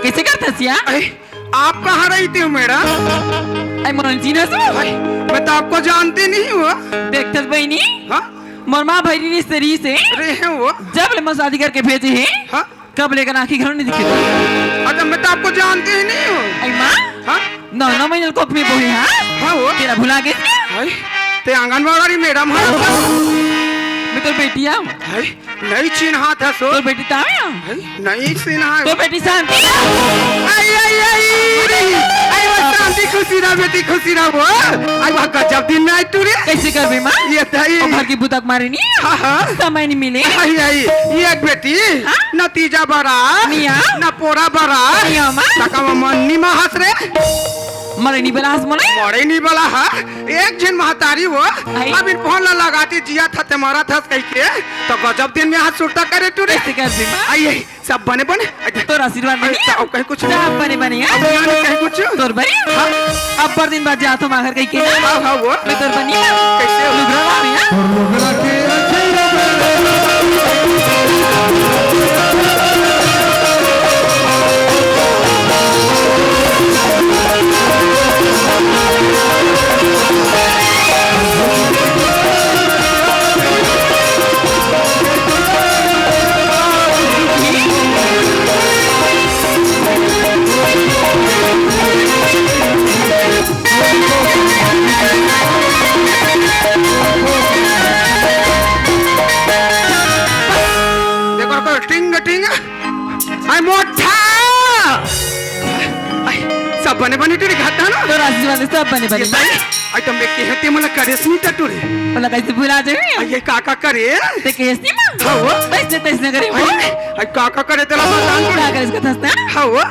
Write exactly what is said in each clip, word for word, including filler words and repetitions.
कइसे करथस या? अरे, आप कहाँ रहिथव मैडम? अरे, मोला नइ चिन्हस ओ? अरे, मैं तो आपको जानती नहीं हूँ। देखथस बहिनी? हाँ? मोर माँ भइरी रिश्ते रहिसे। रहे हैं वो। जब ले मोर शादी करके भेजे हे। हाँ? कब ले एकर आँखी घलो नइ दिखे। अच्छा, मैं तो आपको जानती ही नहीं हूँ। अरे माँ? हाँ? नौ, नौ महीना कोख में बोहे, हाँ? हाँ वो। तेला भुला गेस का? अरे, तैं आंगनबाड़ी मैडम हस? मैं तोर बेटी आंव। अरे, नइ चिन्हाथस ओ। तोर बेटी तैं आंव? अरे, नइ चिन्हाथस ओ। तोर बेटी शांति। अरे, अरे, अरे, अरे, वो शांति, खुशी रह बेटी, खुशी रह वो। अरे, वो गजब दिन में आइस टूरी। कइसे करबे माँ? ये तही। ओ घर के बुता के मारे नइ। हाँ, हाँ। समय नइ मिले। अरे, अरे, ये बेटी। हाँ? नतीजा बरा। मियाँ। न पोरा बरा। मियाँ माँ। तका मन नइ माहस रे। मरे नइ बलाहस मोला। मरे नइ बलाहस। एक झन महतारी वो। आई। अब इन फोन ला लगाती जियत हस तैं मरत हस कहिके। त गजब दिन में हाथ सुरता करे टूरी। कइसे करबे माँ? अरे, सब बने बने। तोर आशीर्वाद नइ हे? अउ कहीं कुछ? सब बने बने हे। अउ ना, ना कहीं कुछ? तोर बने? हाँ। अब्बड़ दिन बाद जात हँव माँ घर कहिके ना। हाँ, हाँ, वो। मैं तोर बने हे। कइसे हो? लुगरा लावे हे। तोर लुगरा के रखे देखो, देखो, टिंग, टिंग। अरे मोठा। अरे, सब बने बने टूरी घाटा ना? तोर आशीर्वाद ले सब बने बने। ये भाई, अरे तो मैं केहेंव तैं मोला करेस नइ त टूरी। मोला कइसे भुला जाबे? अरे ये का का करे? तैं केहेस नइ माँ? हाँ वो। तइसने, तइसने करे वो। अरे, अरे का का करे तेला बता टूरी। का करेस कथस ना? हाँ वो।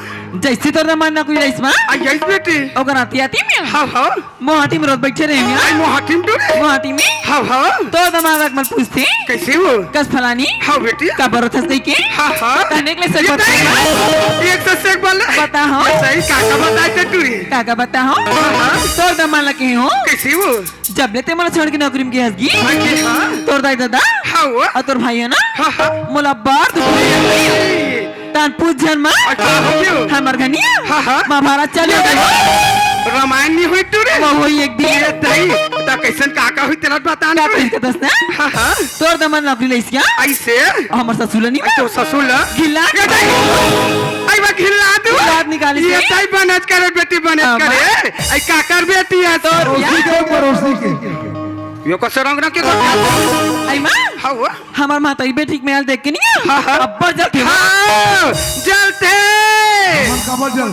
जइसे तोर दमांद नौकरी लइस माँ। अरे यस बेटी। ओकर आती आती में। हाँ, हाँ। मोहाटी में रोज बइठे रहे हैं। अरे मोहाटी में टूरी। मोहाटी में। हाँ, हाँ। तोर दमांद आके मोला पूछथे। कइसे हो? कस फलानी। हाँ बेटी। का बरोथस कहिके। हाँ, हाँ। तने के लिए सच ये बता। सही। एक सौ से एक बोल। बता हो। ये सही, का का बताए तैं टूरी। का का बता हो। हाँ, हाँ। तोर दमांद ला कहे हों। कइसे हो? जब ले तैं मोला छोड़ के नौकरी में गेहस गी। अरे हाँ। तोर दाई ददा। हाँ वो। अउ तोर भाई हे ना। हाँ, हाँ। मोला बार दुख। अरे। तहान पूछ झन माँ। अच्छा, हो गयो। हमर घर नइ हे। हाँ, हाँ। महाभारत चालू हो गे। रामायण नइ होइस टूरी। वो होइस एक दिन। ये दही, त कइसन का का होइस तेला बता ना। का कहिस कथस ना? हाँ, हाँ। तोर दमांद नौकरी लइस का? अइसे? हमर ससुर ला नइ अरे, बा। तोर ससुर ला? घिल्ला। ये दही। अरे, वो घिल्ला दू। घिल्ला निकालिस ये हे। दही बनत करे, बेटी बनत हाँ, करे। माँ। अरे, काकर बेटी हे तोर? पड़ोसी के, पड़ोसी के। यो कस रंग रंग के गोठा। अरे माँ। हाँ, वो। हमर महतारी बेटी के मेल देख के नइ हे? हाँ, हाँ। अब्बड़ जलथे। हाँ, जलथे। हमर काबर जल?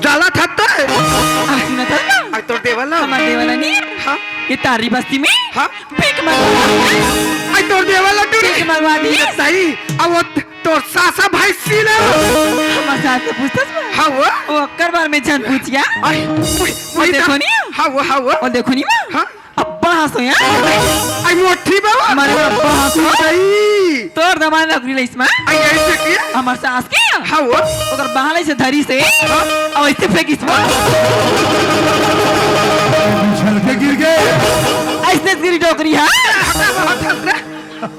जलथे तो। आ, सुनत हस ना? अरे तोर देवर ला। हमर देवर ला नइ हे? हाँ। ये तारी बस्ती में? हाँ। भीख मंगवा। अरे तोर देवर ला टूरी। भीख मंगवा दिस। ये सही। अब वो तोर सासा भइँसी ला। हमर सास से पूछथस ना? हाँ, वो। वो ओकर बारे में झन पूछिया। अरे, वो देखो नइ हे? हाँ, वो, हाँ, वो। वो देखो नइ हे? हाँ। अब्बड़ हाँसो यार। अरे मोठी बाबा। मारे अब्बड़ हाँसो। भाई। तोर दमांद नौकरी लइस माँ। अरे यही बेटी हे। हमर सास के। हाँ वो। ओकर बाँह ला अइसे धरिस हे। हाँ। अउ अइसे फेंकिस माँ। उछल के गिर गे। अइसने गिरी डोकरी हा।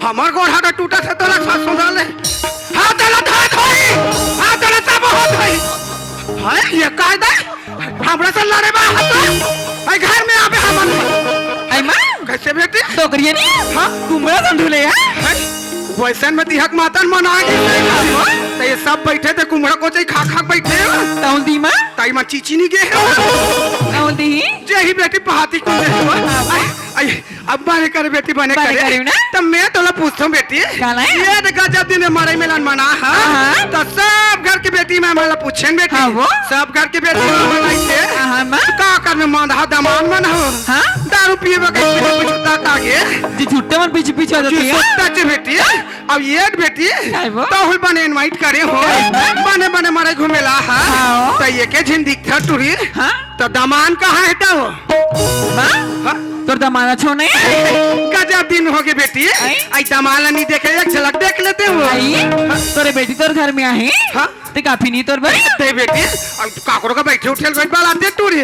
हमर गोड़ हा टूटत हे तोला सास सुधार ले। हाँ तोला धात होई। हाँ तोला सब होत होई। हाय ये कायदा। हमरा से लड़े बा हाथ। अरे घर में आबे हमन। अरे माँ। कइसे बेटी? डोकरी नइ हे? हाँ। कुमड़ा संधुले हे। हैं? वइसन में तिहक मातन मन आ गे। त ये सब बइठे थे कुमड़ा कोचई खा खा बइठे हो। तउल दी माँ। तई माँ चीची नइ गे हे। तउल दी। जे ही बेटी पहाती कुंदे हो। हाँ, माँ। अरे, अरे, अब बने करे बेटी, बने बने करे। करे ना? त मैं तोला पूछथों बेटी। काला हे? ये देखा जब दिन मड़ई मेला मना हा, हाँ, हाँ। त सब घर के बेटी मन ला पूछेन बेटी। हाँ वो। सब घर के बेटी मन ला अइसे। हाँ, हाँ, माँ। का कर में मंद हा दमांद मन हो। हाँ। दारू पिए बगैर पीछे पीछे तक आ गे। जी झूठे मन पीछे पीछे आ जाती जी है। सुत्ता चे बेटी। अब ये बेटी। काय वो? तहुल बने invite करे हो। काय वो? बने बने मड़ई घूमे ला हा। हाँ। त ये के झिन दिखथा टूरी। हाँ। त दमांद कहाँ हे त हो? माँ? हाँ? तोर दमांद ला छोड़े। गजब दिन हो गे बेटी। आई? आई दमांद ला नइ देखे, एक झलक देख लेते हो। आई? हाँ? तोरे बेटी तोर घर में आहे? हाँ? ते काफी नइ तोर बर? ते बेटी, अब काकरो का बइठे उठे ल बइठ बाला ते टूरी।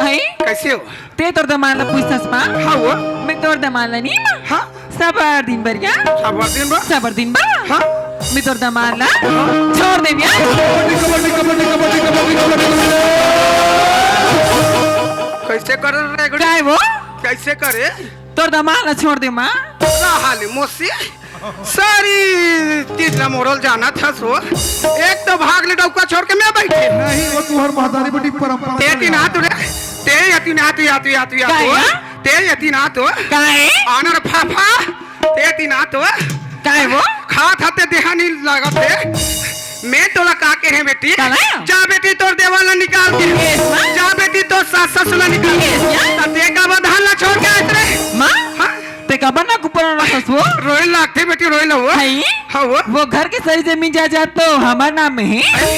आई? कइसे हो? ते तोर दमांद ला पूछथस माँ? हाँ वो। मैं तोर दमांद ला नइ माँ। हाँ? सबर दिन बर या? सबर दिन बर? सबर दिन बर। हाँ? मैं तोर दमाद ला छोड़ देबे। कबड्डी, कबड्डी, कबड्डी। कैसे करे रे गुड़ी? काय वो? कैसे करे? तोर दमाद ला छोड़ दे माँ। रहा ले मोसी, सारी चीज ला मोड़ल जानत हस वो। एक तो भाग ले डौका छोड़ के मैं बैठे। नहीं, वो तुहर महतारी बेटी परंपरा ते चले तीन आ। हाथ रे, ते या तीन हाथ, या तू, या तू, या काय तू। हा? ते या तीन हाथ हो। काय? आनर फाफा, ते तीन हाथ हो। काय वो? खात हते देहा नहीं लागत है। मैं तोला का कहे बेटी? का ना? जा बेटी तोर देवर ला निकाल के। Yes, माँ। जा बेटी तोर सास ससुर ला निकाल के। Yes, या। त ते का बा धान ला छोड़ के आत रे? माँ? हाँ? ते का बा ना कुपर ना ससुर? रोए लागथे बेटी, रोए ला वो। है? हाँ वो। वो घर के सारी जमीन जायदाद तो हमार नाम में है। है?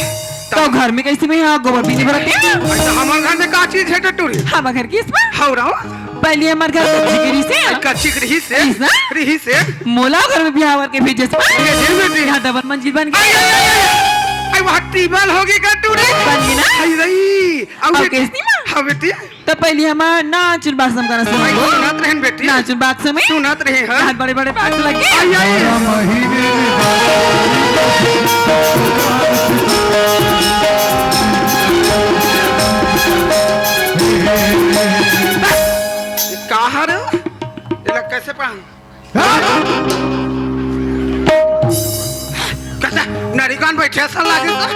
तो घर में कैसे में हाँ गोबर भी नहीं भरते? ऐसा हमार घर में का चीज है टटूरी? हमार घर किस में? हाँ रहो। पहले हमार घर कच्ची के रहिसे। कच्ची के रहिसे। रहिस ना? रहिसे। मोला घर में बिहाव करके भेजे से। भेजे बेटी। यहाँ डबल मंजिल बन गई। आई, आई, आई, आई। आई, वहाँ टेबल होगी का टूरी? बन गई ना? आई रही। अब अब बेटी। कैसी माँ? हाँ बेटी। तो पहले हमार नाचुन बासम करना शुरू भाई, हो। सुनत रहन बेटी। नाचुन बासम में। सुनत रहे हैं। हाथ बड़े बड़े बात लगे। आई, आई। का हर? एला कैसे पहन? कैसे? नरिकान बैठे सा लागे सा।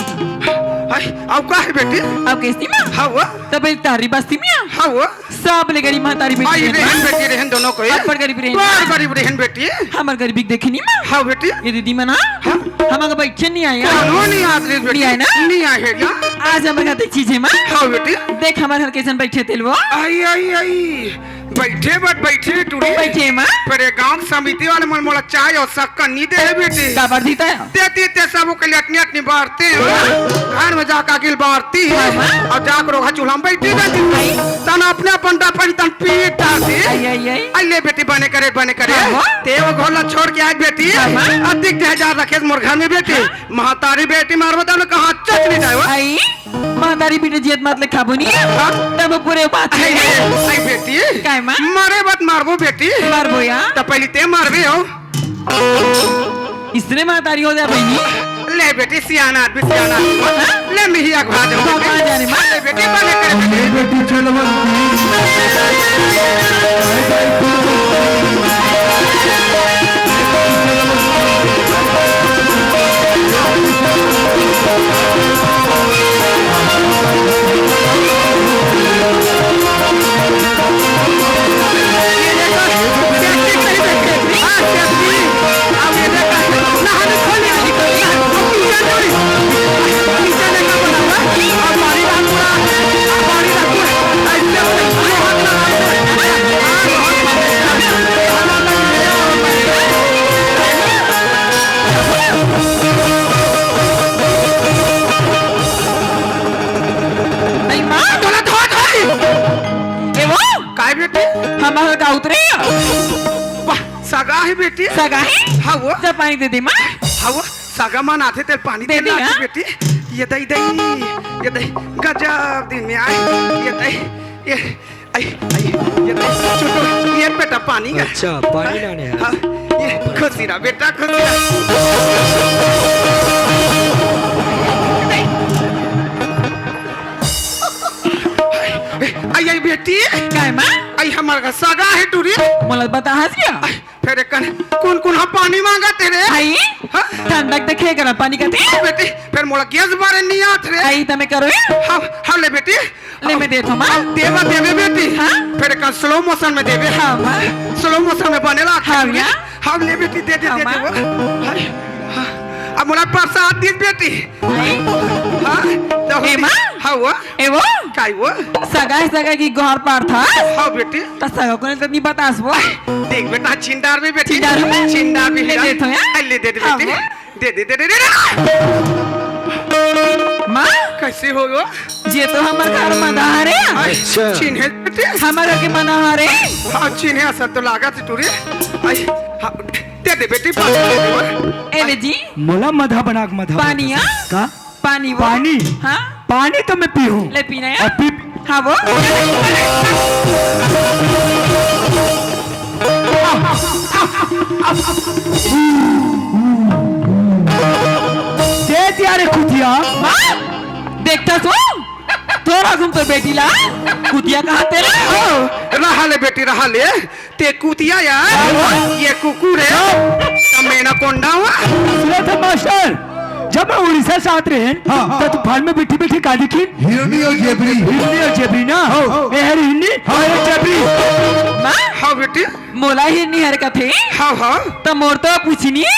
हाय, अब का है बेटी? अब कैसी माँ? हाँ वो। तब एक तारी बस्ती में आ। हाँ वो। सब ले गरी महतारी बेटी आई रहन। बेटी रहन दोनों को ही। अपन गरीब रहन। बड़ गरीब रहन बेटी। हमर गरीबी देखे नहीं माँ। हाँ बेटी। ये दीदी मना। हाँ। हम अगर बैठे नहीं आए। कौनो नहीं आत रही बेटी। नहीं आए ना? नहीं आए है ना? आज हम कहते चीजें माँ। हाँ बेटी। देख हमारे घर कैसन बैठे तेल वो। आई, आई, आई। बैठे बट बैठे टूरी। बैठे माँ। पर ये गांव समिति वाले मन मोला चाय और शक्कर नहीं दे है बेटी। काबर दीता है? देती ते सब के लिए अटनी अटनी बांटती है। घर में जाकर गिल बांटती है। हाँ, हाँ। और जाकर ओघा चूल्हा में बैठी रहती है। आई। तन अपने अपन डफन तन पीट डालती है। आई, आई, आई। आई ले बेटी बने करे, बने करे। हाँ, हाँ। ते वो घोला छोड़ के आज बेटी। हाँ, हाँ। अधिक जहजार रखे मोर घर में बेटी। हाँ। महतारी बेटी मारबो तब कहाँ चच नहीं जाए वो। आई। महतारी बेटी जियत मत ले खाबो नहीं। हाँ। तब पूरे बात आई, आई, आई बेटी। काय माँ? मारे बात मारबो बेटी। मारबो या। तब पहले ते मारबे हो। इसने महतारी हो जा बहनी। ले बेटी, सियाना आदमी, सियाना आदमी। हाँ? ले मिहिया खा जाओ। खा जाने माँ। ले बेटी, बने करे बेटी। ए बेटी, चल बस। अई माँ, तोला धोत हई। ए वो? काय बेटी? हमार का उतरे? वाह, सगा है बेटी। सगा है? हाँ वो। जा पानी दे दे माँ। हाँ वो, सगा मन आथे तेल पानी दे दे दे ना। बेटी। ये दई दई, ये दई, गजब दिन में आए। ये दई, ये आई, आई, ये तो छोटू, ये बेटा पानी है। अच्छा, पानी लाने हैं। हाँ, ये खुशी रहा बेटा, खुशी रहा। आई, आई बेटी। काय माँ? आई हमार का सगा है टूरी। मोला बता हंस गया। आई, फिर एक कन, कौन कौन हम पानी मांगा तेरे? आई? हाँ? ठंडक देखे करा पानी का ते? बेटी, फिर मोला गैस बारे नहीं आत रे। आई तमे करो या? हाँ, हाँ ले बेटी। ले, मैं देत हूँ, माँ। देवा देवे बेटी। हाँ? फिर एक slow motion में देवे। हाँ, माँ। Slow motion में बने ला। हाँ, माँ। हाँ, ले बेटी, दे, दे, हाँ, दे, माँ। दे वो। हाँ, हाँ। अब मोला प्रसाद दीस बेटी। हाँ? हाँ, तो ए, होती। माँ। हाँ, वो। ए, वो। काई वो? सगा है, सगा की गुहार पार था। हाँ, बेटी। तो सगा को नहीं तो नहीं बतास वो। देख बेटा, चिंडार में बेटी। चिंडार में? चिंडार में ले हिला। देत हूँ, हाँ? ले दे दे हाँ, बेटी। वो। दे, दे, दे, दे, दे, दे। माँ? कैसे हो गो? ये तो हमर घर मदार है। अच्छा। चिन्हे बेटी? हमर घर के मदार है। हाँ, चिन्हे असल तो लागत है टूरी। आई, हाँ, दे दे बेटी, पानी दे दे वो। ए ले जी। मोला मधा बना के मधा पानी, बना। हाँ? का? पानी वो। पानी? हाँ? पानी तो मैं पीहूँ। ले पीना है? अब पी। हाँ वो। ए, तिया रे कुतिया। हाँ? देखता सो? तोर आगू म तोर बेटी ला कुतिया कहा तेला? ओ, रहा ले बेटी, रहा ले। ते कुतिया या? हाँ। ये कुकुर है। हाँ। त मैं ना कोंडा हुआ। सुना था मास्टर, जब मैं उड़ीसा से आत रहेन, हाँ, हाँ। त तूफान में बैठी बैठी का देखी? हिरनी और जेबरी। हिरनी और जेबरी ना? हाँ। ए हरी हिरनी, हाँ। अरे जेबरी। माँ? हाँ बेटी। मोला हिरनी हर कथे? हाँ, हाँ। त मोर तो पूछी नहीं है।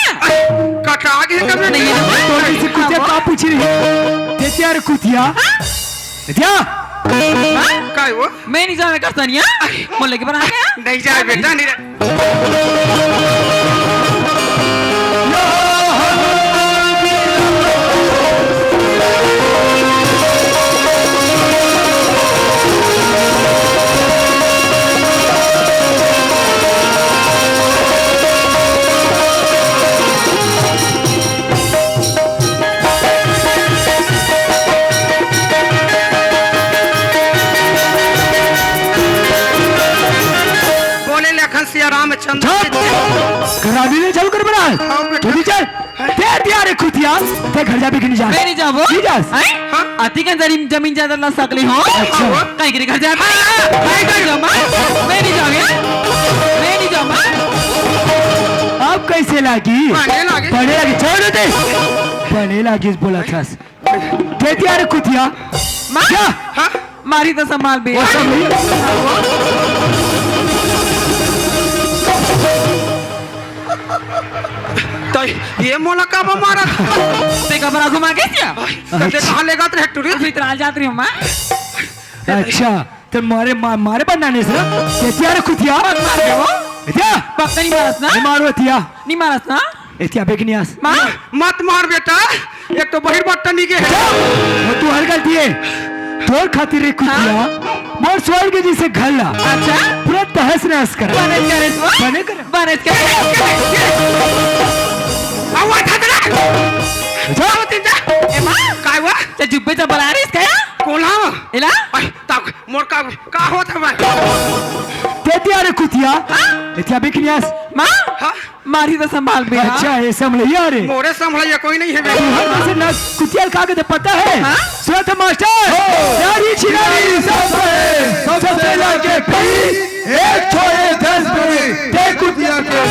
कटा के कब नहीं है। तो किसी कुतिया हाँ, का पूछी नहीं? ते तिया रे कुतिया। हाँ? ए तिया। हाँ? काय वो? मैं नहीं जावे करता नहीं, हाँ? मोर लेके बना गया? नहीं जाए बेटा, नहीं जाए। बोले लखन सिया रामचंद्र चुप! की जय। करावी ले चालू कर बना। हाँ, बेटा। जल्दी चल। दे दिया रे खुदिया। ते घर जाबे कि नहीं जा? मैं नहीं जाबो। नहीं जास? हैं? हाँ। अति के जमीन, जमीन जायदाद ला सकली हो। अच्छा। कहीं के घर जाबे? हाँ, मैं नहीं जाऊँ, मैं नहीं जाऊँ, मैं नहीं जाऊँ। अब कैसे लागी? बने लागे। बने लागी, छोड़ दे। बने लागी बोला था। दे दिया रे खुदिया। माँ? क्या? हाँ? मारी तो संभाल बे। वो सब नहीं। तो ये मोला का मारा? ते कबरा घुमा के क्या? कते कहाँ लेगा तेरे टूरी? अभी इतरा जात रही हूँ माँ। अच्छा, तो मारे, मा-, मारे बनाने से ना? दे दिया रे खुदिया। मत मार बे वो। ए तिया। पक्का नहीं मारस ना? नहीं मारो ए तिया। नहीं मारस ना? ए तिया बेगनियास। माँ। मत मार बेटा, एक तो बहिर बट्टा निके है। चुप! वो तू हर गलती है। तोर खातिर रे खुदिया, हाँ? मोर स्वर्ग जैसे घर ला। अच्छा? पूरा तहस नहस कर। बने करे तो? बने करे। बने करे। आवा था तेरा। जा। आवा तीन जा। ए माँ। काय हुआ? ते जुब्बे से बला रही इसका या? कोला? इला? आई, ताक, मोर का, का होत है भाई? दे दिया रे खुदिया। हाँ? ए तिया बेगनियास। माँ? हाँ? मारी तो संभाल बे, हाँ? अच्छा, ये संभलैया रे। मोरे संभलैया कोई नहीं है बे। तू हर कैसे ना कुतिया का के पता है? हाँ? सुना था मास्टर? हो। नारी छिनारी सब है, सबसे लागे पी, एक छोड़े दस में, ते कुतिया के।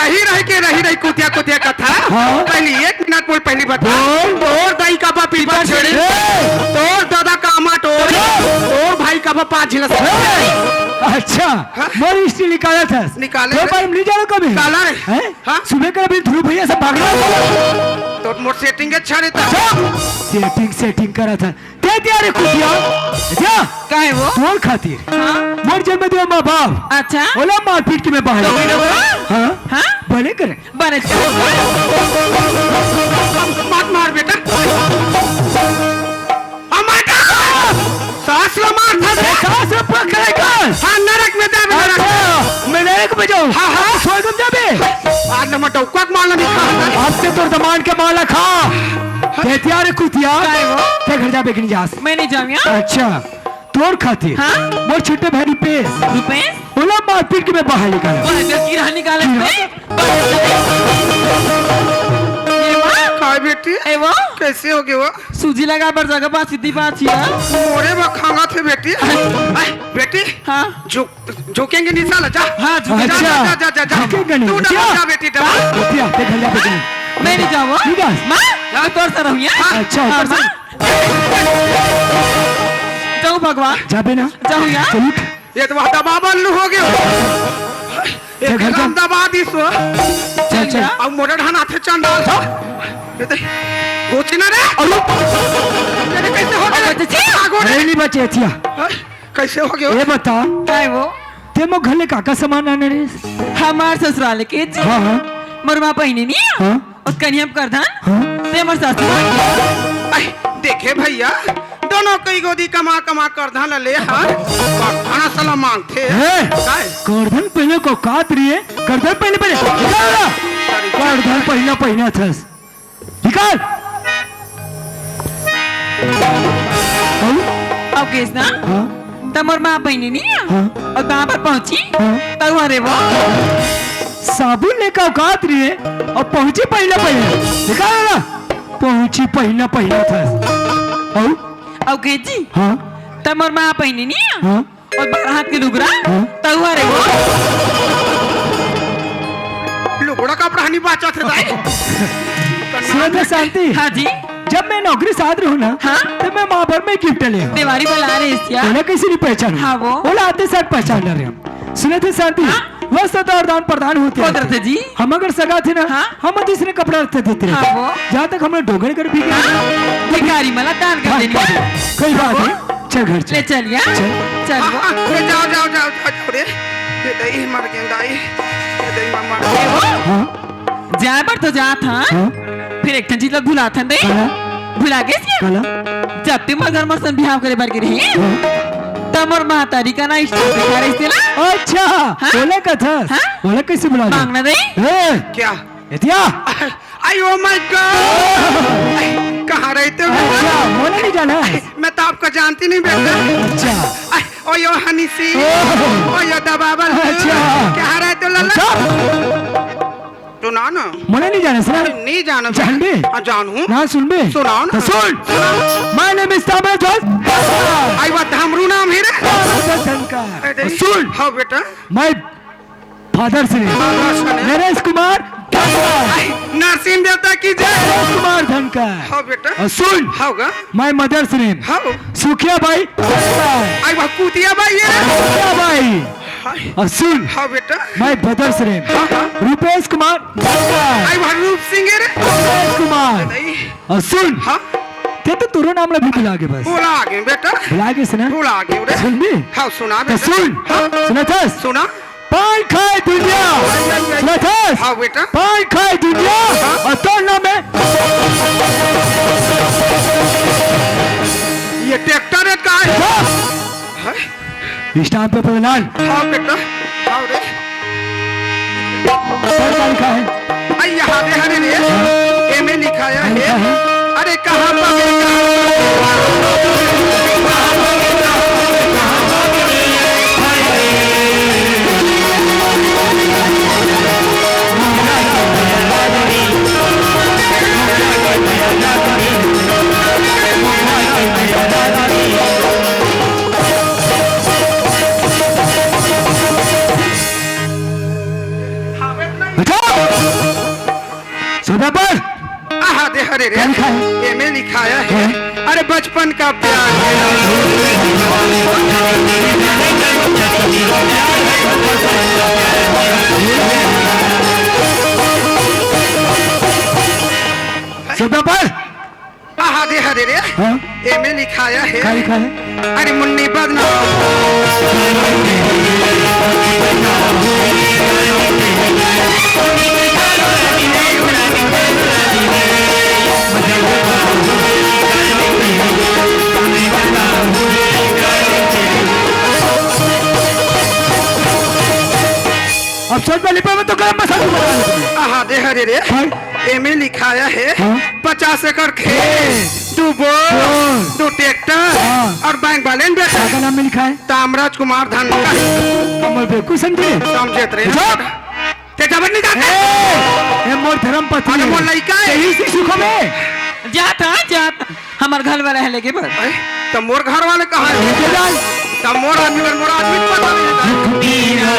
रही रही के रही रही कुतिया कुतिया कथा। हाँ। पहली एक मिनट बोल, पहली बता। बोल। तोर दाई का बाप पीपा पीपा छेड़ी। छेड़ी। तोर दादा का अम्मा टोरी। चुप। तोर भाई का बाप पाँच झिलस। ए, अच्छा, हाँ? मोर हिस्ट्री निकाला था। निकाले तो रे। भाई, नहीं जानो कभी। काला रे। हैं? हाँ? सुबह कर अभी ध्रुव भैया से भागना था। तो मोर सेटिंग अच्छा रहता। चुप! सेटिंग, सेटिंग करा था। दे दिया रे खुदिया। दे दिया। का है वो? तोर खातिर। हाँ? मोर जन्म दिया माँ बाप। अच्छा। ओला मारपीट के मैं बाहर। डोकरी डोकरा? हाँ? हाँ? भले करे। बने। मत मार बेटा। अमाटा! सास ला मार था बे। सास ला पकड़ कर। हाँ, नरक में जाबे, नरक। अच्छा, मैं नरक में जाऊँ? हाँ, हाँ। स्वर्ग में जाबे? आज न मैं डौका के मारना नहीं खा। आज से तोर दमान के माला खा। हाँ। ते तिया रे कुतिया। काय वो? ते घर जाबे कि नहीं जास? मैं नहीं जाऊँ यार। अच्छा। तोर खातिर हाँ? मोर छोटे भाई रुपेश। रुपेश? ओला मारपीट के मैं बाहर निकाला। वो जो कीड़ा निकाले कीड़ा। थे? ये माँ? काय बेटी? ए वो? कैसे हो गए वो? सूजी लगा बर जगह पास इतनी बात छिया। मोरे बा खांगा थे बेटी। आई, बेटी। हाँ। झुक-, झुकेंगे नहीं साला, जा। हाँ, झुकेंगे। जा, अच्छा। जा, जा, जा, जा। झुकेंगे नहीं। तू डबा अच्छा। जा बेटी, डबा। बेटी, आप घर जा बेटी। मैं नहीं जाऊँ। ठीक है। माँ, मैं तोर से रहूँ, हाँ? अच्छा, हाँ, ऊपर से। माँ। जाऊँ भगवान। जाबे ना। जाऊँ यार। चल उठ। ये तो वहाँ दबा बल्लू हो गया। ये चल घर जा। एकदम दबा दी सो। चल, चल। अब मोटर हना थे चंडाल। चल। ये तो गोचना रे। अरे। ये तो कैसे हो गया? बच्चे। भागो रे। अरे नहीं बचे, थिया। हाँ? कैसे हो गया? ये बता। काय वो? ते मो घर ले का का सामान आने रे? हमार ससुराल के जी। हाँ, हाँ। मोर माँ पहिने नहीं है? हाँ। उस कनिया करधन? हाँ। ते मोर सासू माँ। आई, देखे भैया, दोनों कई गोदी कमा कमा करधन ले, हाँ। करधन साला मांगथे। हैं? काय? करधन पहले को कात रही है, करधन पहले पहले। निकाल ला। करधन पहला पहला थस। निकाल। अब केस ना? हाँ। त मोर माँ बहिनी नहीं है? हाँ। और वहाँ पर पहुँची? हाँ। तब अरे वो। साबुन लेकर औकात रही है और पहुँची पहले पहले। निकाल ना। पहुंची पहिना पहिना था। अउ? अउ के जी? हाँ। त मोर माँ पहिनी नहीं है? हाँ। अउ बारह हाथ के लुगरा? हाँ। तउहा रे वो। लुगरा कपड़ा नहीं बाचत हे दाई। सुनत हे शांति? हाँ जी। जब मैं नौकरी से आत रहूं ना, हाँ? तो मैं माँ बर में gift ले हूँ। देवारी बला रहे इस यार। ओला कैसे नहीं पहचानूं? हाँ वो। ओला आते साथ पहचान रहे हम। सुनत हे शांति? हाँ? वस्त्र तो और दान प्रदान होते कुदरत रहते। जी। हम अगर सगा थे ना, हाँ? हम तो इसने कपड़ा रहते देते हाँ रहते। वो। जहाँ तक हमने डोगरे कर भी हाँ? भिखारी मला दान कर हाँ, देनी। कोई बात नहीं। चल घर चल। ले चल यार। चल। चल वो। हाँ, हाँ, ले जाओ, जाओ, जाओ, जाओ, जाओ रे। ये दाई मर गए दाई। ये दाई मामा। ए वो? हाँ? जाए बर तो जात हन। हाँ? फिर एक ठन चीज ला भुलाथन दे। काला? भुला गेस क्या? काला? जब ते मोर घर मोर सन बिहाव करे बर गे रहे, हाँ? तब मोर महतारी का ना इष्ट दिखा रही थी ना। अच्छा, हाँ? बोले कथस? हाँ? बोले कैसे बुला दे? मांगना दे। ए, क्या? एतिया? आई, oh my God! आई, कहाँ रहते हो बेटा? अच्छा, बोले नहीं जाना। आई, मैं तो आपको जानती नहीं बेटा। अच्छा। आई, ओ यो हनी सिंह, ओह। ओ यो दबाबल। अच्छा। कहाँ रहते हो लल्ला? अच्छा। सुना ना। मोला नहीं जाने, सुना। अरे, नहीं जाना। जानबे? हाँ, जानू। ना सुनबे? सुनाओ ना। तो सुन। सुनाओ। My name is Tamradhwaj. आई, वो धामरू नाम ही रे। ताम्रध्वज धनखड़। अरे, सुन। हाँ, बेटा। My father's name। Father's name। Naresh Kumar Dhankhar. आई, नरसिंह देवता की जय। नरेश कुमार धनखड़। हाँ, बेटा। और सुन। हाँ, गा। My mother's name। हाँ। सुखिया बाई धनखड़। आई, वो कुतिया बाई है। कुतिया बाई। हाय। और सुन, हाँ बेटा। My brother's name, हाँ, हाँ। रूपेश कुमार धनखड़। आई, वहाँ रूप सिंह है रे। रूपेश कुमार। नहीं। और सुन, हाँ। ते तो तोरो नाम ला भी भुला गे बस। भुला गे बेटा। भुला गे से ना? भुला गे रे। सुन भी? हाँ, सुना तो बेटा। सुन। हाँ। सुना था? सुना। पान खाए दुनिया। सुना था? हाँ बेटा। पान खाए दुनिया। हाँ। और तोर नाम है। ये ट्रैक्टर है का है? हाँ। हाँ। स्टाम्प पेपर लान। हाँ बेटा, हाँ रे। सर का लिखा है? आई यहाँ दे हरे रे, एमे लिखाया है। लिखा है। अरे कहाँ पर अच्छा। सुबह पर आहा, दे हरे रे। क्या लिखा है? एमे लिखाया है। हाँ। अरे बचपन का प्यार। सुबह पर आहा, दे हरे रे। हाँ? एमे लिखाया है। का लिखा है? अरे मुन्नी बदनाम। अब सोच में लिपा में तो गरम मसाला बना लेते हैं। आहा, दे हरे रे। हाँ? एमे लिखाया है हाँ? पचास एकड़ खेत, दू बोर, बोर। दू ट्रैक्टर हाँ। और बैंक बैलेंस बेटा। का नाम में लिखा है? तामराज कुमार धनखड़। कमल बेवकूफ समझे? समझत रहे। चुप। ते जबर नहीं जाते। ए, ए मोर धर्म पत्नी अरे है। मोर लइका है। यही से सुख में। जात हाँ, जात। हमर घर वाला है लेके बर। अरे, त मोर घर वाले कहाँ है? लेके जाए। त मोर आदमी बर, मोर आदमी के पता नहीं है।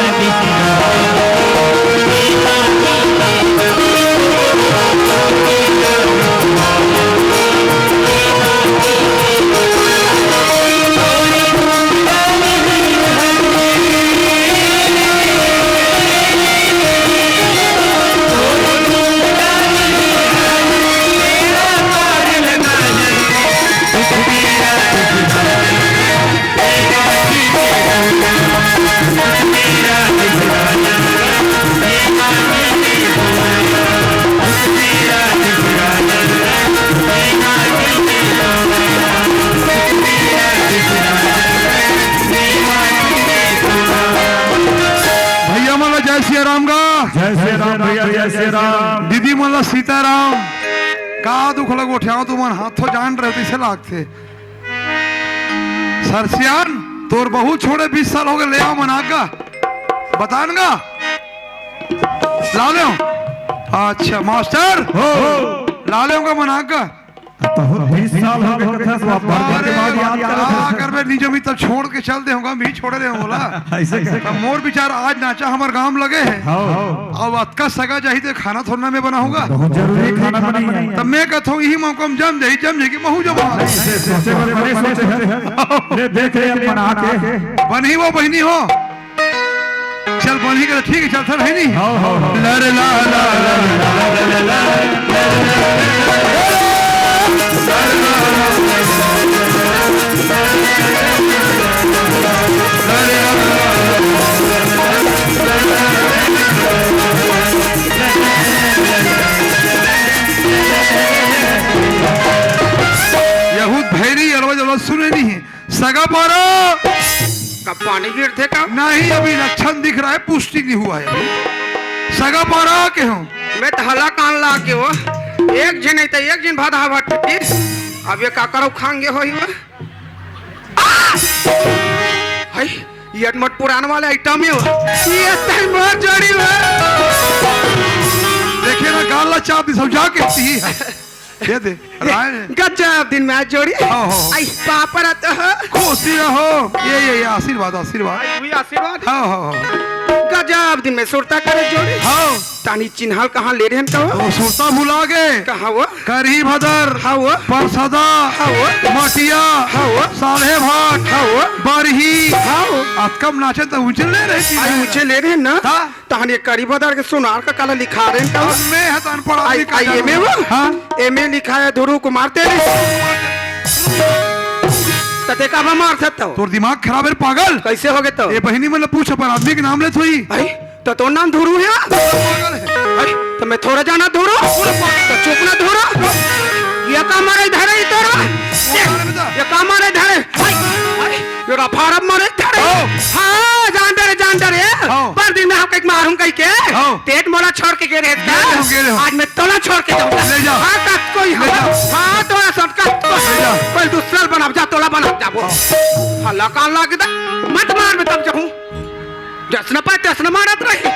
भैया मन ला जय सिया राम गा। जय सिया राम भैया, जय सिया राम। दीदी मन ला सीताराम। का दुख ल गोठियाव तुमन, हाथों जान रहे हो, इसे लागथे। सरसियान, तोर बहू छोड़े बीस साल हो गए, ले आओ मना का। बतान गा। ला ले। अच्छा, मास्टर। हो। डाले होगा मना का। तो बीस साल हो गए थे, तो अब भर के बाद याद करत हस। करबे, नहीं जमी तब छोड़ के चल दे होगा, भी छोड़ दे होगा। ऐसे का? तब मोर विचार आज नाचा हमर गांव लगे है। हाँ। अब अतका सगा जाही ते खाना थोड़ा मैं बनाऊंगा। बहुत जरूरी खाना बनाई है। तब मैं कहता हूँ, यही मौका में जम जाही, जम जाही कि महू जमा। ऐसे सोचे वाले बड़े सोचे हैं। ले देख रहे हैं बना के। बनी वो बहिनी हो। चल, बनी के तो ठीक है, चल, सर, है नहीं? हाँ, हाँ, हाँ। लड़ ला, ला, ला, ला, ला, ला, ला, ला। यहूद भैरी अरवा जरवा सुने नहीं है। सगा पारा। का पानी गिरथे का? नहीं, अभी लक्षण दिख रहा है, पुष्टि नहीं हुआ है अभी। सगा पारा के हो? मैं तो हला कान ला के हो। एक झन नहीं तो एक झन भादा भट्टी। अब ये का करो खांगे हो ही वो। आ! हाय, ये मत पुरान वाले आइटम ही हो। ये तई मार जोड़ी हो। देखिए ना, गाल ला चाप दी, सब जाके ती है। दे दे। राय। गजब दिन में आज जोड़ी। हाँ, हाँ। आई पापड़ तो हो। खुशी रहो। ये, ये, ये आशीर्वाद, आशीर्वाद। आई हुई आशीर्वाद। हाँ, हाँ, हाँ। गजब दिन में सुरता करे जोड़ी। हाँ। तानी चिन्हल कहाँ ले रहे हैं तो? वो सुरता भुला गए। कहाँ वो? करही भदर। हाँ वो। परसदा। हाँ वो। मटिया। हाँ वो। साल्हे भाट। हाँ वो। बरही। हाँ वो। अतकम नाचे तो ऊंचे ले रहे थी। आई ऊंचे ले रहे हैं ना। हाँ। तहन ये करी बदर के सुनार का काला लिखा रहे हैं का? अब मैं है तो अनपढ़ आदमी आई, का आई जानू। एमे वो? हाँ। एमे लिखा है ध्रुव कुमार तेरे। तते का बा मार सकता हो? तोर दिमाग खराब है पागल। कैसे हो गए तो? ये बहिनी मतलब पूछ पर आदमी के नाम ले थोई। भाई, तो तोर नाम ध्रुव है? पागल है। भाई, तो मैं थोड़ा जाना ध्रुव? पूरा पागल। तो चुप ना ध्रुव। ये का मारे इधर है तोरा? ये, ये का मारे इधर है? भाई, भाई। योरा फारम मरे धरे। हाँ। हाँ, जान डरे, जान डरे। हाँ। पर दिन में हम कहीं मारूं कहीं के। हाँ। तेज मोला छोड़ के गे रहे थे। गे रहे हो, गे रहे हो। आज मैं तोला छोड़ के जाऊंगा। ले जाओ। हाँ, कत कोई ले जाओ। हाँ, तोला सब कत को। ले जाओ। कोई दूसरा बना जा, तोला बना जा वो। हाँ। हल्ला का लगदा। मत मार, मैं तब जाऊं। जसना पाए, तसना मारत रही।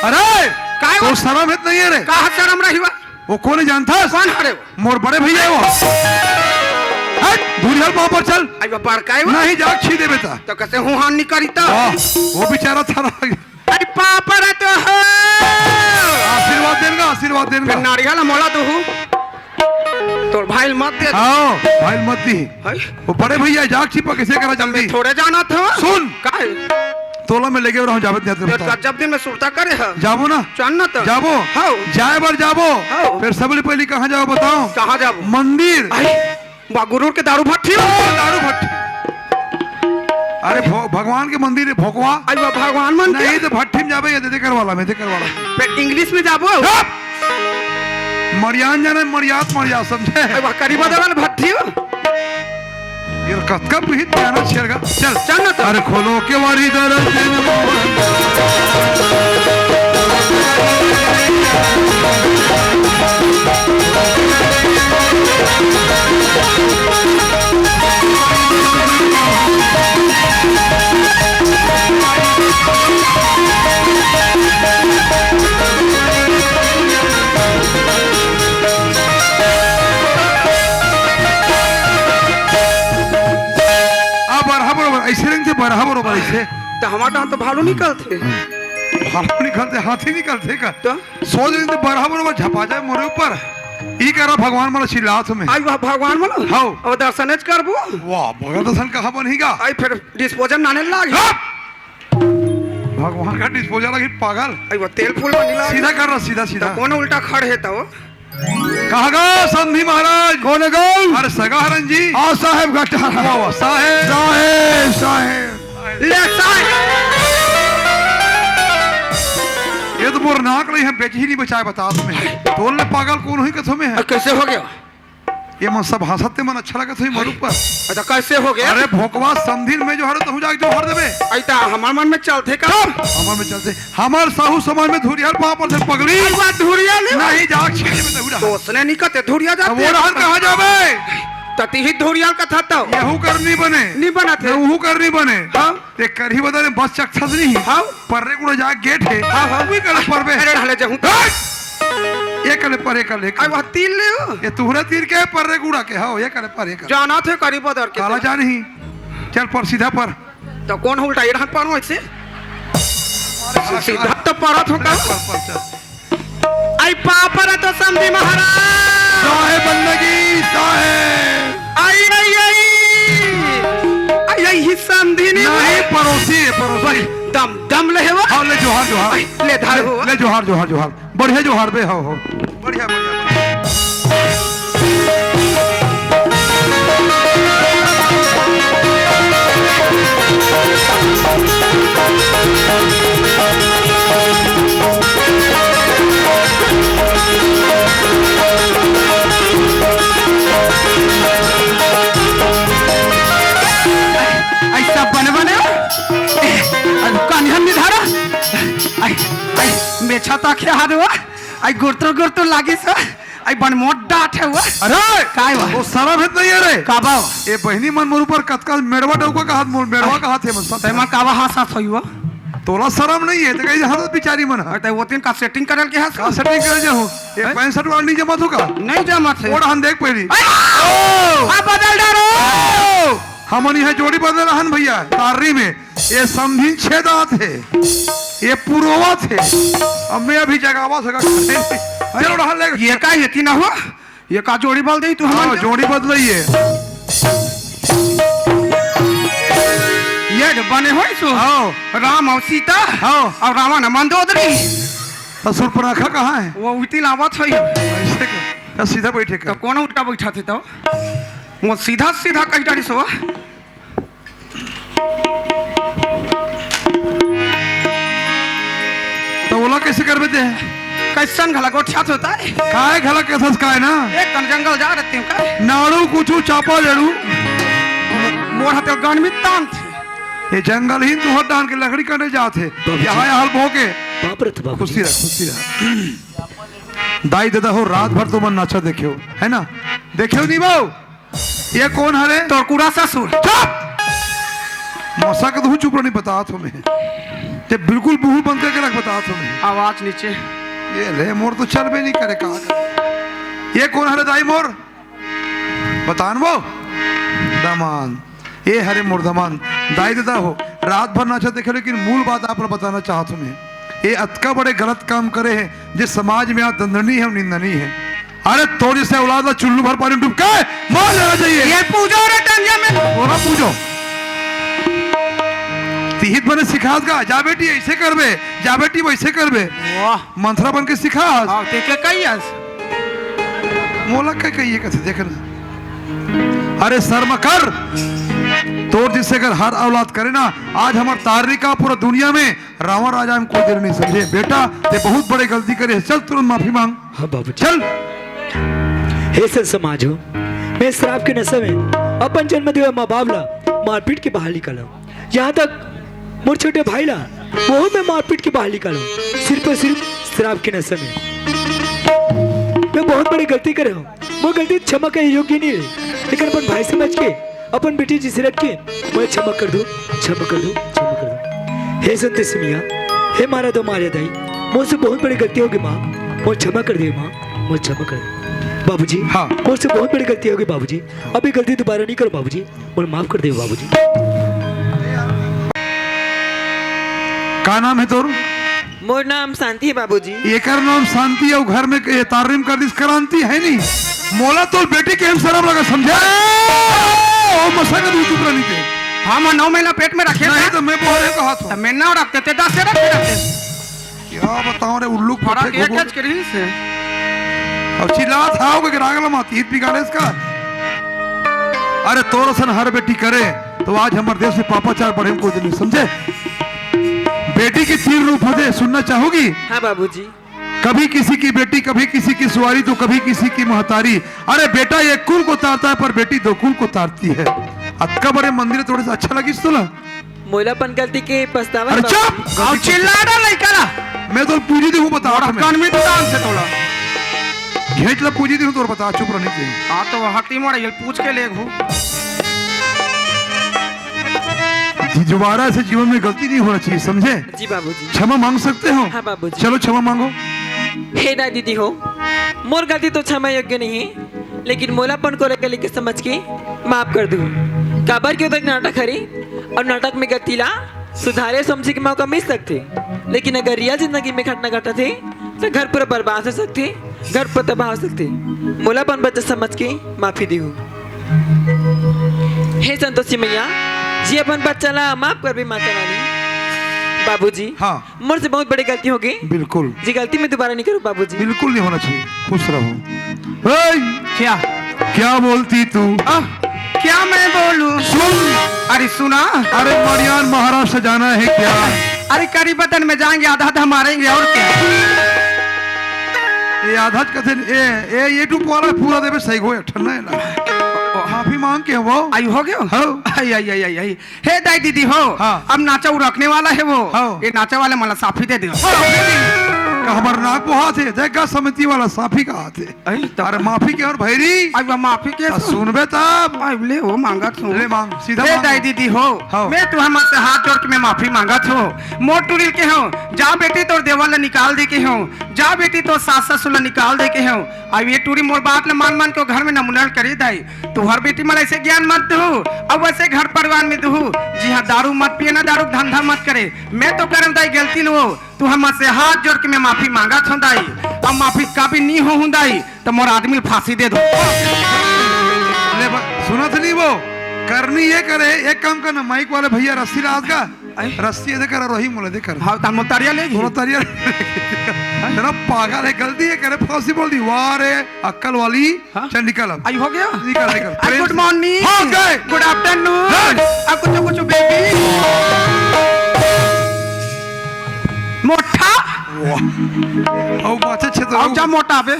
अरे, काय तो वो? शर्म है नहीं है रे? कहाँ शर्म रही हुआ? वो कोन हे जानथस? कोन हरे वो? मोर बड़े भैया हे वो। हट, धुरिहर पाँव पर चल। अरे वो बड़का हे वो? नहीं, जाके छी देबे ता। तो कैसे हूँ हान निकारी ता? वाह, वो बेचारा थारा। अरे पाँव पर तो हो। आशीर्वाद देन गा, आशीर्वाद देन गा। फिर नारियल मोला तो हूँ। तोर भाई मत दे। हाँ, भाई मत दी। हाय। वो बड़े भैया जाके छी पा कैसे करा जल्दी। थोड़े जाना था। सुन। काहे? तोला में लेगे रहूं, जाबे नहीं तो बता। गजब दिन में सुरता करे है। जाबो ना? चल ना तो। जाबो। हाँ। जाए बर जाबो। हाँ। फिर सबले पहली कहाँ जाओ बताओ? कहाँ जाबो? मंदिर। आई, बा गुरुर के दारू भट्टी। ओ, दारू भट्टी। अरे भो-, भगवान के मंदिर हे भोकवा। आई बा भगवान मन के। नहीं तो भट्टी में जाबे, ये दे, देकर वाला में, देकर वाला। फिर इंग्लिश में जाबो। चुप! मरियान जाने, मरियात, मरियात, समझे? आई बा करीबा दे वाला भट्टी हो। ये कतका पीहित पियाना छेरगा। चल। चल ना तो। अरे खोलो केवाड़ी दरवाजे। आ, बरहा बरोबर, ऐसे रंग से बरहा बरोबर, ऐसे। तो हमार डांट तो भालू निकलथे। भालू निकलथे, हाथी निकलथे का? तो? सोच रहे थे बरहा बरोबर झपा जाए मोरे ऊपर। ई करा भगवान मन चिल्लात हमें। आई वाह भगवान मन? हाओ। अब दर्शन च करबो। वाह, भगत दर्शन कहाँ बनही गा? आई फिर डिस्पोजल नाने लाग। चुप! भगवान का डिस्पोजल लगी पागल। आई वो तेल फूल बनी लाग। सीधा कर रहा, सीधा, सीधा। तो कौन उल्टा खड़ है तो? कहाँ गा समधी महाराज? कौन हे गा? अरे सगा हरन जी। आ साहेब गट्टा। वाह, वाह, साहेब। साहेब, साहेब। ले साहेब। ये तो मोर नाक नहीं है, बेच ही नहीं बचाए बता तुम्हें। तोल ले पागल कौन हुई कथों में है? कैसे हो गया? ये मन सब हंसते मन अच्छा लगत होही मरुक पर। अच्छा, कैसे हो गया? अरे भोकवा समधिन में जो हरे तहूँ जाके जो हर देबे। ऐता हमार मन में चलथे का? चुप! हमार में चलथे। हमार साहू समाज में धुरियाल पाँव पर से पगड़ी। अरे बात धुरियाल नहीं। नहीं, जाके छीने में तहूँ रहा। तो उसने नहीं कहते धुरिया जाते। अब वो रहन कहाँ जाबे? तती ही धुरियाल का था तो। यहू कर नहीं बने। नहीं बनाते। न उहू कर नहीं बने। हाँ। ते करही बता ने बस चक थस नहीं। हाँ। पर्रे कुड़ा जा गेट है। हाँ, हाँ। वही कर पर बे। अरे ढाले जाऊँ। हट! ये कले पर, ये कले, ये अरे कले। वह तीर ले हो। ये तुहरे तीर के पर रे गुड़ा के, हाँ, ये कले पर, ये कले। जाना थे करीब दर के काला तेरा। जान ही। चल पर, सीधा पर। तो कौन उल्टा ये ढंग पर हो ऐसे? अरे, सीधा तो परत हो का? पर, पर, चल। आई पापर तो समधी महाराज। साहेब बंदगी, साहेब। आई, आई, आई। आई, आई, ही समधी नहीं। नहीं, परोसी है, परोसी। दम, दम ले हो। हाँ, ले जोहार, जोहार। आई, ले धार हो। ले जोहार, जोहार, जोहार। बढ़िया जोहार बे, हो, हो। बढ़िया, बढ़िया। ऐसा बन बने, अब कान्हन निधारा, आई, आई, मेछा ताखे हाथ हुआ। आई गुरतुर गुरतुर लागिस हो। आई बन मोट डांट हे वो। अरे! काय बा? वो सरम हे त नहीं हे रे। का बा? ये बहिनी मन मोर ऊपर कतका मेड़वा डौका कहत, मोर मेड़वा कहत हे, मन सत ते हे। मन कावा हाथ साथ होई वो? तोला सरम नहीं हे, ते कही हाथ बिचारी मन हे। अरे, ते वो तीन का सेटिंग करल के हस? का सेटिंग करल जाहूं? ये हैं? पैंसठ वाला नहीं जमत हो का? नहीं जमत हे। ओढ़ हन देख पहली। अरे! ओ! आ बदल डालो। ओ! हमन इहाँ जोड़ी बदले रहन भैया, तार्री में। ये समधिन छेदात हे, ये पुरोवत हे। अब मैं अभी जगावा सका। चलो रहा ले। ये का ये तीन हो? ये का जोड़ी बदल दे तू हाँ, हमन के? जोड़ी बदलइए। ये जो बने होई सो। हाँ। राम और सीता। हाँ। और रावण मंदोदरी। तो सूर्पनखा कहाँ हे? वो उतिल आवत होई। ऐसे का? तो सीधा बैठे तो का? कौन उल्टा बैठा थे तो? वो सीधा सीधा कही डारी सो। त ओला कइसे करबे ते? कइसन घला गोठियात होता हे? काय घला कथस काय ना? एक कन जंगल जा रहते हो काय? नाड़ू कुछू चापा लेड़ू। मोर हाथे गन में तान थे। ये जंगल ही तुहर डान के लकड़ी काटे जात हे। बाबूजी। यहाँ, यहाँ भोगे। बाप रे, तो बाबूजी। खुशी रह, खुशी रह। दाई ददा हो, रात भर तुमन नाचा देखेव, है ना? देखेव नहीं बाऊ? ये कोन हरे? तोर कुरा ससुर। चुप! मसा के तो चुप रह, नहीं बतात हों मैं। ते बिल्कुल मुंह बंद करके रख, बतात हों मैं। आवाज नीचे। ये ले, मोर तो चलबे नहीं करे, कहाँ करे? ये कोन हरे दाई मोर? बतान वो? दमान। ये हरे मोर दमान। दाई ददा हो, रात भर नाचा देखे, लेकिन मूल बात आप ला बताना चाहत हों मैं। ये अतका बड़े गलत काम करे हे, जे समाज में आज दंडनीय हे, निंदनीय हे। अरे तोर जइसे औलाद ला चुल्लू भर पानी में डूब के मार लेना चाहिए। ये पूजो रे टंगिया में। ओला पूजो। तिही त बने सिखात का, जा बेटी अइसे करबे, जा बेटी वइसे करबे। वाह। मंथरा बन के सिखास। हाँ, ते के कहियस? मोला का कहिए कथे, देख ना। अरे शर्म कर। तोर जइसे अगर हर औलाद करे ना, आज हमर तार्री का पूरा दुनिया में रावण राजा में कोई देर नहीं समझे। बेटा, ते बहुत बड़े गलती करे हे, चल तुरंत माफी मांग। हाँ बाबूजी। चल। हे संत समाज हो, मैं शराब के नशे में अपन जन्म देवे माँ बाप ला मारपीट के बाहर निकालो। यहाँ तक मोर छोटे भाई ला, वो मैं मारपीट के बाहर निकालो, सिर्फ और सिर्फ शराब के नशे में। मैं बहुत बड़ी गलती करे हों, वो गलती क्षमा के योग्य नहीं हे, लेकिन अपन भाई समझ के अपन बेटी जइसे रख के मोला क्षमा कर दो, क्षमा कर दो, क्षमा कर दो। हे संतोषी मियाँ, हे मारा दो मारिया दाई, मोर से बहुत बड़ी गलती होगी माँ, मोला क्षमा कर दे माँ, मोला क्षमा कर दे। बाबूजी, हाँ। मोर से बहुत बड़ी गलती होगी बाबूजी, अब ये गलती दोबारा नहीं करो बाबूजी, मोला माफ कर दे बाबूजी। का नाम हे तोर? मोर नाम शांति हे बाबूजी। एकर नाम शांति अउ घर में ये तार्री में कर दिस क्रांति हे नहीं। मोला तोर बेटी के हम शरम लगा समझे। ओ मसा के तू चुप रह नहीं ते। हम नौ महीना पेट में रखे नहीं था। तो मैं बोले कहा तो था। मैं ना रखते थे, दस से रखते रहते। क्या बताओं रे उल्लू फड़ा पट्टे के गोगो। कच करी से। अब चिल्लात हाव के राग लमा तीत बिगाड़े इसका। अरे तोर असन हर बेटी करे तो आज हमर देश में पापाचार बढ़े में कोई दिन नहीं समझे। बेटी के तीन रूप होथे, सुनना चाहोगी? हाँ बाबूजी। कभी किसी की बेटी, कभी किसी की सुवारी, तो कभी किसी की महतारी। अरे बेटा एक कुल को तारता है, पर बेटी दो कुल को तारती है। अतका बड़े मंदिर तोड़े से अच्छा लगिस तोला? मोला अपन गलती के पछतावा अरे हे बाबूजी। चुप! आओ चिल्ला डा लइका ला। मैं तो पूजी देहूँ, बता और मैं। कान में तो डाल से तोला। घेंच ला पूजी देहूँ, तोर बता, चुप रहने के। हाँ तो वहाँ ती मोड़ा ये पूछ के ले घू। जी, दोबारा ऐसे जीवन में गलती नहीं होना चाहिए, समझे? जी बाबूजी। क्षमा मांग सकते हो? हाँ बाबूजी। चलो क्षमा मांगो। हे दाई दीदी हो, मोर गलती तो क्षमा योग्य नहीं है, लेकिन मोला अपन कोरा गलती के समझ के माफ कर दू। काबर के ओतक नाटक हरे, अउ नाटक में गलती ला सुधारे समझे के मौका मिल सकथे, लेकिन अगर रियल जिंदगी में घटना घटत हे, तो घर पूरा बर्बाद हो सकथे, घर पूरा तबाह हो सकथे। मोला अपन बच्चा समझ के माफी देहू। हे संतोषी मैया, जी अपन बच्चा ला माफ करबे माता रानी। बाबूजी, हाँ। मोर से बहुत बड़ी गलती हो गई। बिल्कुल। जी गलती मैं दोबारा नहीं करूँ बाबूजी। बिल्कुल नहीं होना चाहिए। खुश रहो। ए, क्या? क्या बोलती तू? आ, क्या मैं बोलूं? सुन। अरे सुना। अरे मरियान महाराष्ट्र जाना है क्या? अरे करी बदन में जाएंगे, आधा आधा मारेंगे और क्या? ये आधा कथे ए, ए YouTube वाला पूरा देवे सही हो, ठंडा है ना। माफी मांग के वो। आई हो गयो? हाँ। आई, आई, आई, आई, आई। हे दाई दीदी हो, हाँ। अब नाचा उ रखने वाला है वो। हाँ। ये नाचा वाले मला साफी दे दो। का हमर नाक पोहा थे, जगह समिति वाला साफी का हाथ है। अरे तो अरे माफी के और भैरी। अब माफी के आ, सुनबे तब। अब ले हो मांगत हूँ। ले मांग, सीधा हे मांग। दाई दीदी हो, हाँ। मैं तुम्हारे से हाथ जोड़ के मैं माफी मांगत हूँ। मोर टुरी के हूँ, जा बेटी तोर देवर ला निकाल दे के हूँ, जा बेटी तोर सास ससुर ला निकाल दे के हूँ। अब ये टुरी मोर बात ला मान मान के वो घर में नमूना करी दाई। तुहर बेटी मन ऐसे ज्ञान मत दू, अब वैसे घर परिवार में दू। जी हाँ, दारू मत पिए ना, दारू के धंधा मत करे। मैं तो करम दाई गलती लो, तू हमर से हाथ जोड़ के मैं माफी मांगत हूँ दाई। अब माफी कभी नहीं हो हूँ दाई, तो मोर आदमी फांसी दे दो। ले बा-, सुनत नहीं वो, करनी ये करे, एक काम करना, माइक वाले भैया रस्सी ला आज का, आई। रस्सी दे कर, रोही मोले दे कर। हाँ, तन मोर तरिया ले जी। तोर तरिया। तेरा पागल है, गलती है करे, फांसी बोल दी। वाह रे, अक्कल वाली। हाँ? चल निकल अब। आई हो गया? निकल, निकल। आई, प्रेम गुड से। मॉर्निंग। हाँ, गए। गुड आफ्टरनून। हाँ। आ, कुछ, कुछ बेबी। मोटा। वाह। आओ, बात अच्छे तो आओ, आओ। जा मोटा बे।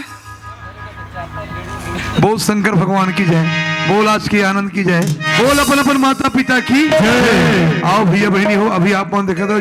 बोल शंकर भगवान की जय, बोल आज के आनंद की जय, बोल अपन अपन माता पिता की जय। आओ भैया बहनी हो, अभी आप मन देखा था